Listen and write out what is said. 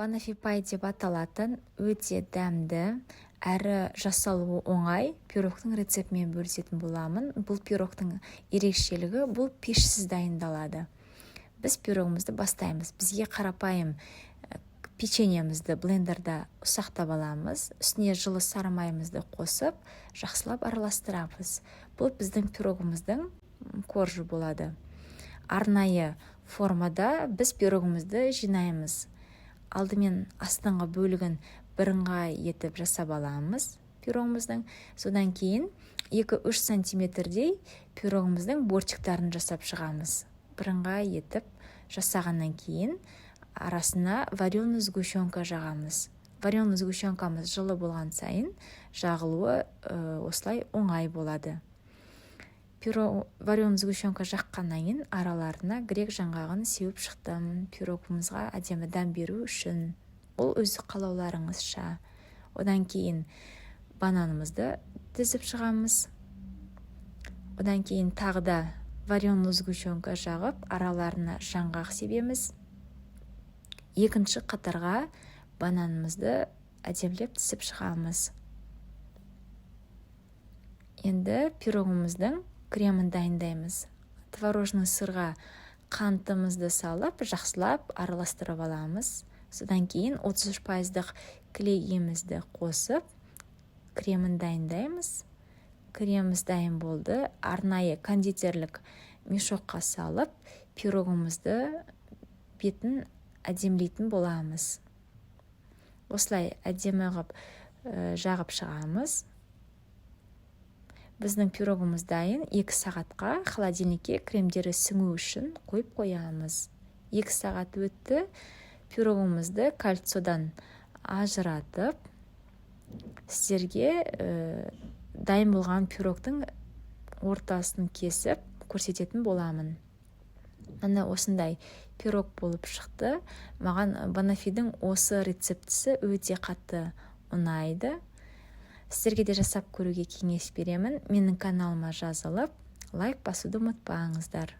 Баноффи пай деп аталатын өте дәмді әрі жасалуы оңай пирогтың рецептімен бөлісетін боламын. Бұл пирогтың ерекшелігі: бұл пешсіз дайындалады. Біз пирогымызды бастаймыз. Бізге қарапайым печеньемізді блендерда ұсақтап аламыз, үстіне жылы сары майымызды қосып, жақсылап араластырамыз. Бұл біздің пирогымыздың коржы болады. Арнайы формада біз пирогымызды жинаймыз. Алдымен астыңғы бөлігін бірыңғай етіп жасап аламыз пирогымыздың. Содан кейін 2-3 сантиметрдей пирогымыздың бортиктарын жасап шығамыз. Бірыңғай етіп жасағаннан кейін арасына вареный сгущенка жағамыз. Вареный сгущенкамыз жылы болған сайын жағылуы осылай оңай болады. Вареный сгущенка жаққаннан кейін араларына грек жаңғағын сеуіп шықтым, пирогымызға әдемі дәм беру үшін. Ол өз қалауларыңызша. Одан кейін бананымызды тізіп шығамыз. Одан кейін тағы да вареный сгущенка жағып, араларына жаңғақ себеміз. Екінші қатарға бананымызды әдемілеп тізіп шығамыз. Енді пирогымыздың кремін дайындаймыз. Творожный сырға қантымызды салып, жақсылап араластырып аламыз. Содан кейін 33 пайыздық клейімізді қосып, кремін дайындаймыз. Креміміз дайын болды. Арнайы кондитерлік мешокқа салып, пирогымызды бетін әдемілейтін боламыз. Осылай әдемі қылып жағып шығамыз. Біздің пирогымыз дайын. 2 сағатқа холодильникке кремдері сіңу үшін қойып қоямыз. 2 сағат өтті. Пирогымызды кольцодан ажыратып, сіздерге дайын болған пирогтың ортасын кесіп көрсететін боламын. Міне, осындай пирог болып шықты. Маған баноффидің осы рецептісі өте қатты ұнайды. Сіздерге де жасап көруге кеңес беремін. Менің каналыма жазылып, лайк басуды ұмытпаңыздар.